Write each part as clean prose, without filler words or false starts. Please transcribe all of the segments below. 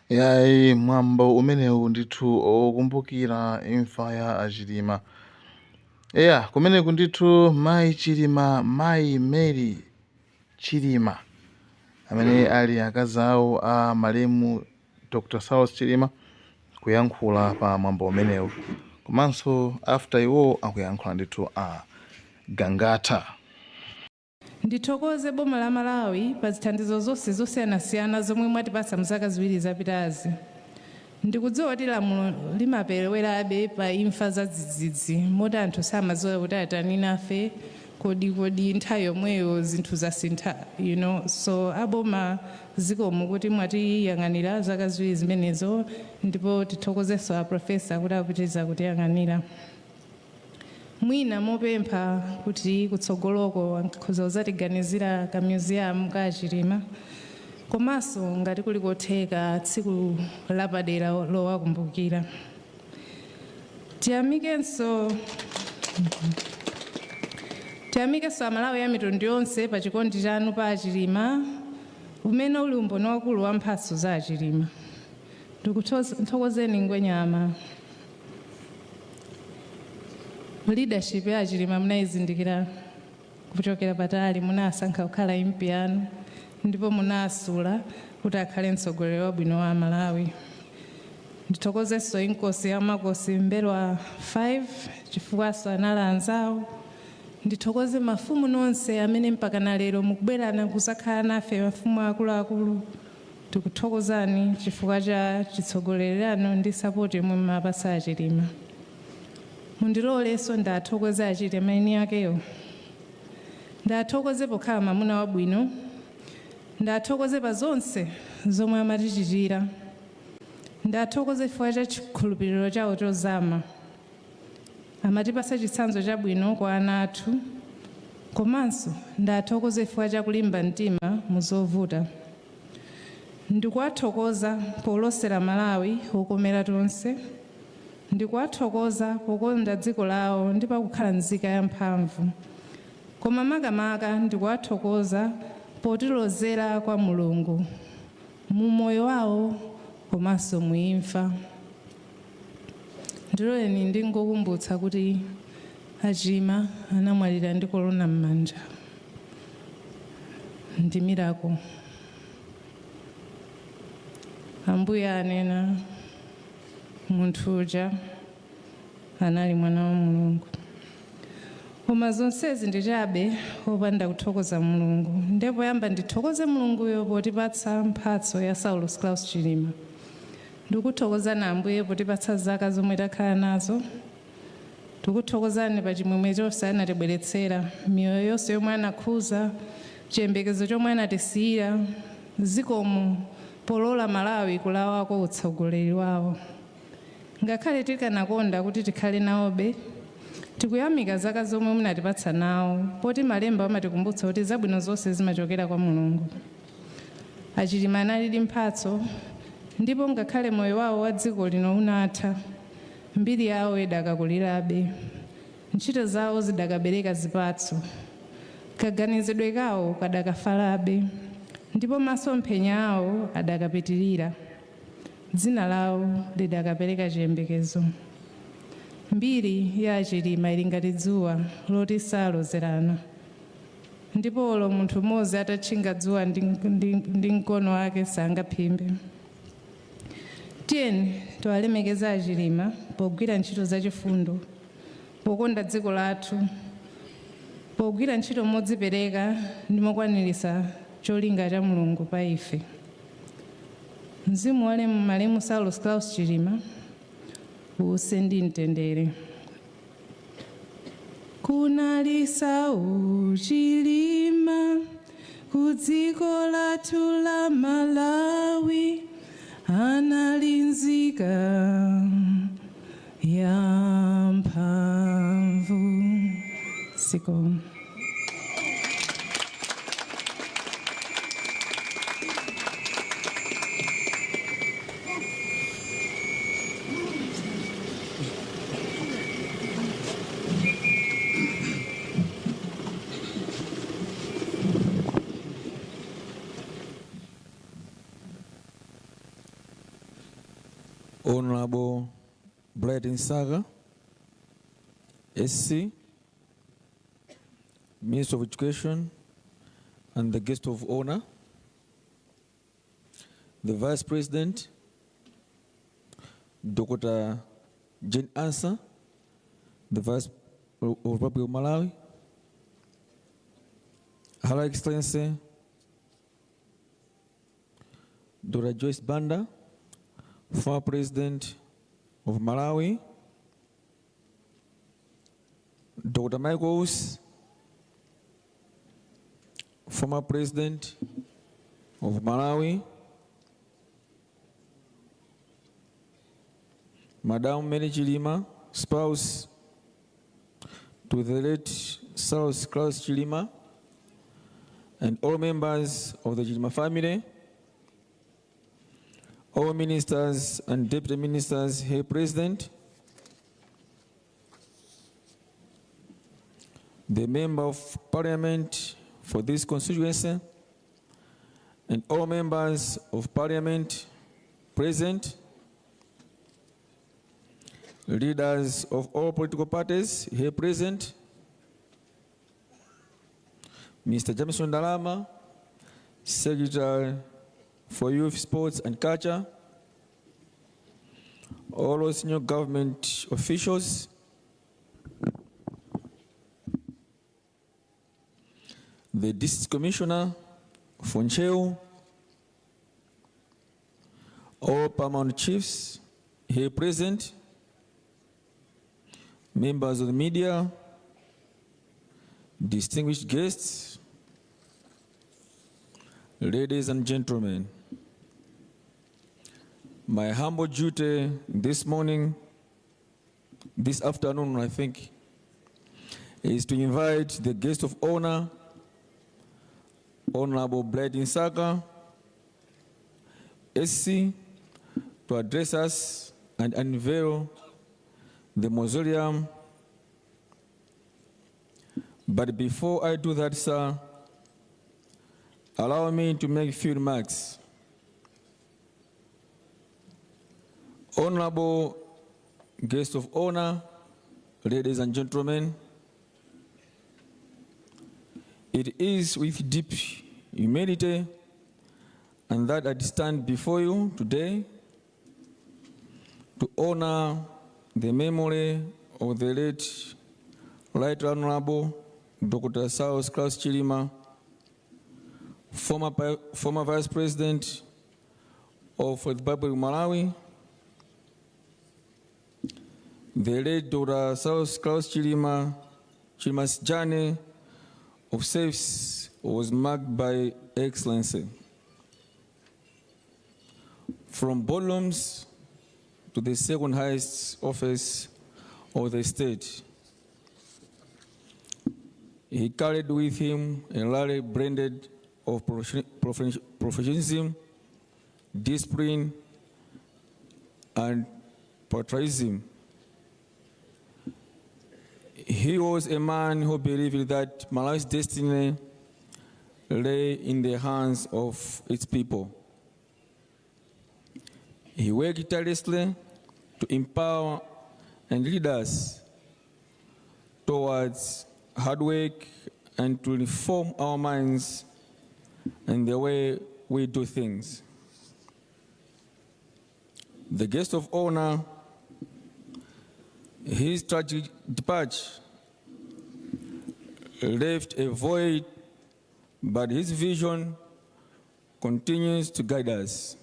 Yayi, mwambo umenewu ndithu okumbukira imfa ya achilima. Eya, kumeneku ndithu mayi Chilima, mayi Mary Chilima, amene ali akazi awo a malemu Dr. Saulos Chilima, kuyankhula pa mwambo umenewu. Komanso after iwo akuyankhula ndithu a Gangata. Ndithokoze boma la Malawi pa zithandizo zonse zosiyanasiyana zomwe mwatipatsa mzaka 2 zapitazi. Ndikudziwa kuti lamulo limaperewerabe pa imfa za dzidzidzi, moti anthu samadziwa kuti atani nafe, kodi nthawi yomweyo zinthu zasintha, so aboma zikomo kuti mwatiyang'anira zaka 2 zimenezo, ndipo tithokozenso a professor kuti akupitiriza kutiyang'anira. Mwina mopempha kuti kutsogoloko akhoza kuzatiganizira ka museum ka Chilima, komanso ngati kuli kotheka tsiku lapadera lowakumbukira. Tiyamikenso Amalawi a mitundu yonse pa chikondi chanu pa Achilima, umene uli umboni wakulu wa mphatso za Achilima. Ndikuthokozeni Ngwenyama. Leadership ya Achilima munayizindikira kuchokera patali, munasankha kukhala MP yanu ndipo munasula kuti akhale mtsogoleri wabwino wa Malawi. Ndithokozenso Inkosi ya Makosi Mbelwa 5 chifukwaso anali anzawo. Ndithokoze mafumu nonse amene mpaka na lero mukubwerana kuzakhala nafe, mafumu akuluakulu. Tikuthokozani chifukwa cha chitsogoleri chanu ndi support yomwe mumapatsa Achilima. Mundilolenso ndathokoze Achilima eni akewo. Ndathokoze pokhala mwamuna wabwino. Ndathokoze pa zonse zomwe amatichitira. Ndathokoze chifukwa cha chikhulupiriro chawo chozama. Amatipatsa chitsanzo chabwino kwa ana athu. Komanso ndathokoze chifukwa cha kulimba mtima mu zovuta. Ndikuwathokoza polosera Malawi wokomera tonse. Ndikuwathokoza pokonda dziko lawo ndi pakukhala nzika ya mphamvu. Koma makamaka ndikuwathokoza potilozera kwa Mulungu mu moyo wawo komanso mu imfa. Ndiloleni ndingokumbutsa kuti Achilima anamwalira ndi korona m'manja. Ndi miracle. Ambuye anena munthu uja anali mwana wa Mulungu. Koma zonsezi ndi chabe opanda kuthokoza Mulungu. Ndipo poyamba ndithokoze Mulunguyo potipatsa mphatso ya Saulos Klaus Chilima. Ndikuthokozani Ambuye potipatsa zaka zomwe takhala nazo. Tikuthokozani pa chimwemwe chonse anatibweretsera, miyoyo yonse yomwe anakhuza, chiyembekezo chomwe anatisiyira. Zikomo polola Malawi kulawako utsogoleri wawo. Ngakhale tikanakonda kuti tikhale nawobe, tikuyamika zaka zomwe munatipatsa nawo, poti malemba amatikumbutsa kuti zabwino zonse zimachokera kwa Mulungu. Achilima analidi mphatso, ndipo ngakhale moyo wawo wa dziko lino unatha, mbiri yawo idakakulirabe. Ntchito zawo zidakabereka zipatso. Kaganizidwe kawo kadakafalabe, ndipo masomphenya awo adakapitirira. Dzina lawo lidakapereka chiyembekezo. Mbiri ya Achilima ili ngati dzuwa loti salozerana. Ndipo olo munthu mmodzi atatchinga dzuwa ndi mkono wake sangaphimbe. Tiyeni tiwalemekeze Achilima pogwira ntchito zachifundo, pokonda dziko lathu, pogwira ntchito modzipereka ndi mokwaniritsa cholinga cha Mulungu pa ife. Mzimu wa malemu Saulos Klaus Chilima uuse ndi mtendere. Kunali Sau Chilima ku dziko lathu la Malawi, anali nzika ya mphamvu. Zikomo. Honorable Bright Msaka, SC, Minister of Education, and the guest of honor, the Vice President, Dr. Jane Ansah, the Vice of Republic of Malawi, Her Excellency, Dr. Joyce Banda, former President of Malawi, Dr. Michael Usi, former President of Malawi, Madam Mary Chilima, spouse to the late Saulos Klaus Chilima, and all members of the Chilima family, all ministers and deputy ministers here present, the member of parliament for this constituency, and all members of parliament present, leaders of all political parties here present, Mr. Jameson Ndalama, Secretary for Youth, Sports and Culture, all senior government officials, the District Commissioner for Ntcheu, all paramount chiefs here present, members of the media, distinguished guests, ladies and gentlemen, my humble duty this morning, this afternoon, I think, is to invite the guest of honor, Honorable Bright Msaka, SC, to address us and unveil the mausoleum. But before I do that, sir, allow me to make a few remarks. Honorable guest of honor, ladies and gentlemen, it is with deep humility and that I stand before you today to honor the memory of the late Right Honorable Dr. Saulos Klaus Chilima, former Vice President of the Republic of Malawi, the late Dr. Saulos Klaus Chilima's journey of service was marked by excellency. From boardrooms to the second highest office of the state, he carried with him a rare blend of professionalism, discipline, and patriotism. He was a man who believed that Malawi's destiny lay in the hands of its people. He worked tirelessly to empower and lead us towards hard work and to reform our minds and the way we do things. The guest of honor, his tragic departure left a void, but his vision continues to guide us.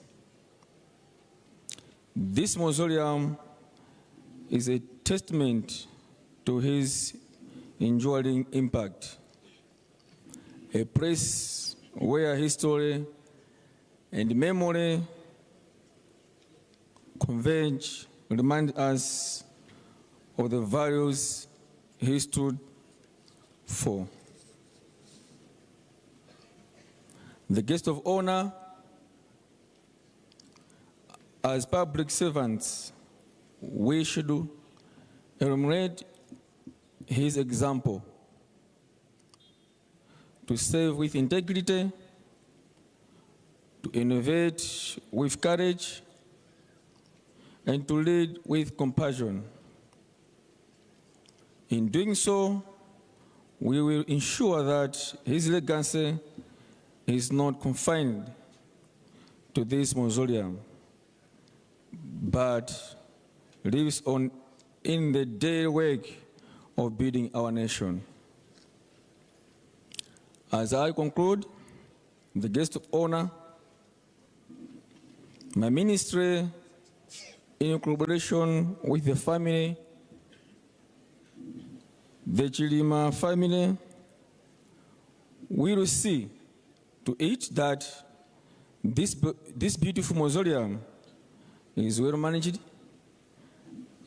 This mausoleum is a testament to his enduring impact, a place where history and memory converge, remind us of the values he stood for. The guest of honor, as public servants, we should emulate his example to serve with integrity, to innovate with courage, and to lead with compassion. In doing so, we will ensure that his legacy is not confined to this mausoleum, but lives on in the daily work of building our nation. As I conclude, the guest of honor, my ministry, in collaboration with the family, the Chilima family, will see to it that this beautiful mausoleum is well managed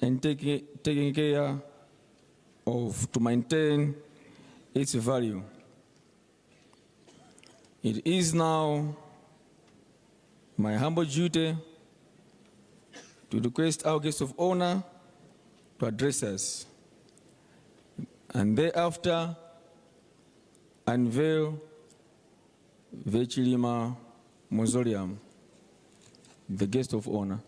and taken care of to maintain its value. It is now my humble duty to request our guest of honor to address us and thereafter unveil the Chilima Mausoleum, the guest of honor.